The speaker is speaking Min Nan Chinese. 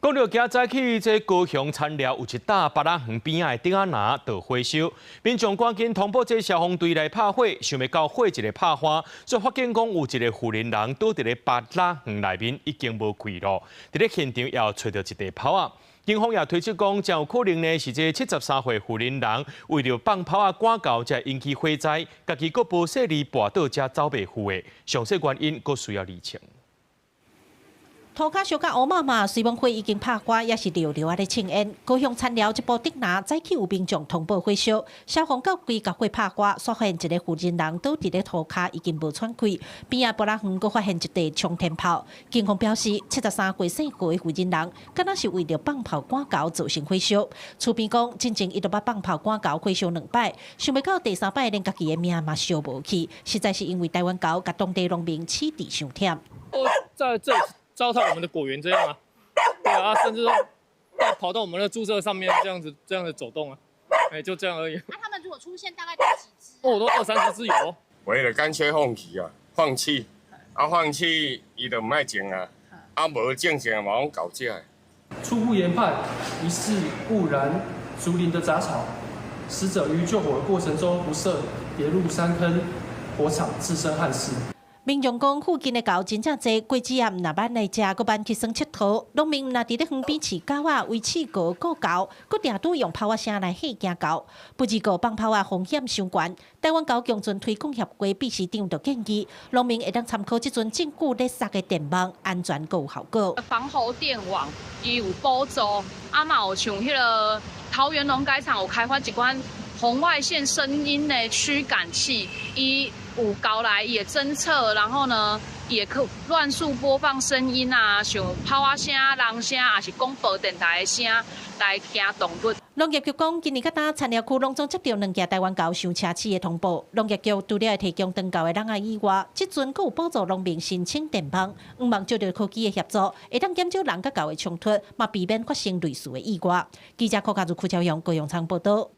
講著今早起，這高雄田寮有一棟芭樂園邊仔的竹仔籃著火燒，民眾趕緊通報這消防隊來拍火，想袂到火一个拍花，煞發現講有一个婦人人倒佇咧芭樂園內面已經無氣囉，佇咧現場也有揣著一塊炮仔。警方也推測講，真有可能呢是這73歲婦人人為著放炮仔趕狗，才引起火災，家己閣無細膩跋倒才走袂赴的，詳細原因閣需要釐清。塗跤燒甲烏麻麻，雖罔火已經拍乾，也是蹩蹩仔咧衝煙。高雄田寮這部竹籃早起有民眾通報火燒，消防到櫃共火拍乾，煞發現一个婦人人倒佇咧塗跤已經無喘氣，邊仔芭樂園閣發現一塊沖天炮。警方表示，73歲姓郭的婦人人，敢若是為著放炮趕狗造成火燒。厝邊講，進前伊就捌放炮趕狗火燒兩擺，想袂到第三擺連家己的命嘛燒無去，實在是因為台灣狗共當地農民飼佇傷忝。在這裡糟蹋我們的果園這樣啊，對啊，甚至說跑到我們的豬舍上面這樣子，這樣子走動啊，哎，就這樣而已。那他們如果出現大概幾隻？哦，都二三十隻有。為了乾脆放棄啊，放棄，啊放棄，伊就毋愛種啊，啊無種種嘛攏狗食。初步研判，疑似誤燃竹林的雜草，死者於救火的過程中不慎跌入山坑火場，自身憾事。民眾講，附近的狗真正濟，果子仔毋若捌來食，閣捌去耍𨑨迌。農民毋若佇咧園邊飼狗仔，為飼狗顧狗，閣定拄用炮仔聲來嚇驚狗。不過放炮仔風險傷懸，台灣狗共存推廣協會秘書長就建議，農民會當參考這陣政府咧撒的電網，安全閣有效果。防猴電網伊有補助，啊嘛有像彼个桃園農改場有開發一款紅外線聲音的驅趕器，伊有狗來伊會偵測，然後呢，也可亂數播放聲音啊，像炮仔聲、人聲，抑是廣播電台的聲來驚動物。農業局講，今年到今田寮區攏總接著兩件台灣狗傷奢侈的通報。農業局除了會提供長狗的籠仔以外，這陣閣有補助農民申請電網，向望藉著科技的協助，會當減少人佮狗的衝突，嘛避免發生類似的意外。記者柯家如、柯朝陽、高永昌報導。